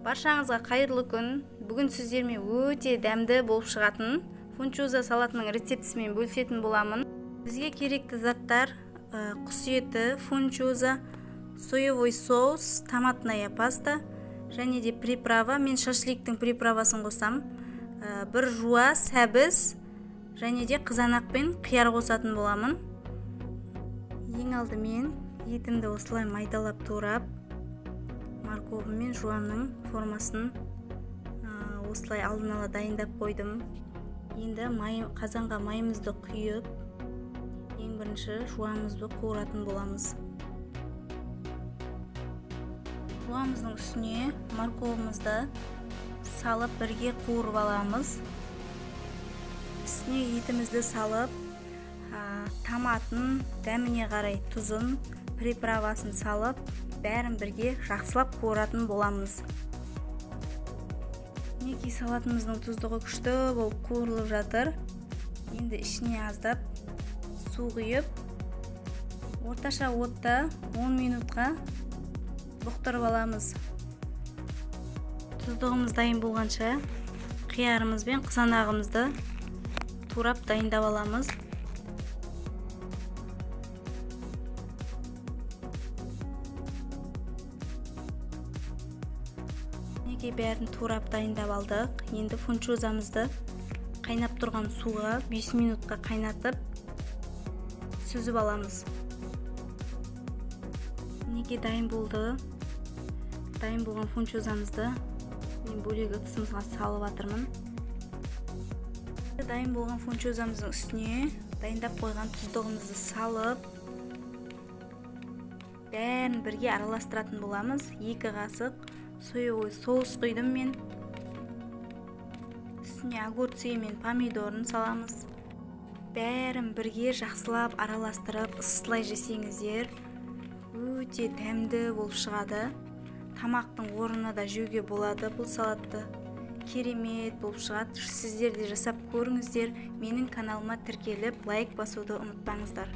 Баршаңызға қайырлы күн. Бүгін сіздермен өте дәмді болып шығатын фунчуза салатының рецептісімен бөлісетін боламын. Бізге керекті заттар: құс еті, фунчуза, соевый соус, томатная паста және де приправа. Мен шашликтің приправасын қосам. Бір жуа сәбіз және де қызанақ пен қияр қосатын боламын. Ең алдымен етімді осылай майдалап турап, морковы мен жуанның формасын осылай алдын ала дайындап қойдым. Енді қазанға майымызды құйып, ең бірінші жуамызды қуыратын боламыз. Жуамыздың үстіне морковымызды салып бірге қуырып аламыз. Үстіне етімізді салып, томатын, дәміне қарай тұзын, приправасын салып, бәрін бірге жақсылап қуыратын боламыз. Мінекей, салатымыздың тұздығы күшті болып қуырылып жатыр. Енді ішіне аздап су құйып, орташа отта 10 минутқа бұқтырып аламыз. Тұздығымыз дайын болғанша қиярымыз бен қызанағымызды турап дайындап аламыз. Мінекей, бәрін турап дайындап алдық. Енді фунчузамызды қайнап тұрған суға 5 минутқа қайнатып сүзіп аламыз. Мінекей, дайын болды. Дайын болған фунчузамызды мен бөлек ыдысымызға салып жатырмын. Дайын болған фунчузамыздың үстіне дайындап қойған тұздығымызды салып, бәрін бірге араластыратын боламыз. 2 қасық соевый соус құйдым мен. Үстіне огурцы мен помидорын саламыз. Бәрін бірге жақсылап араластырып, ысылай жесеңіздер, өте дәмді болып шығады. Тамақтың орнына да жеуге болады бұл салатты. Керемет болып шығады. Сіздер де жасап көріңіздер. Менің каналыма тіркеліп, лайк басуды ұмытпаңыздар.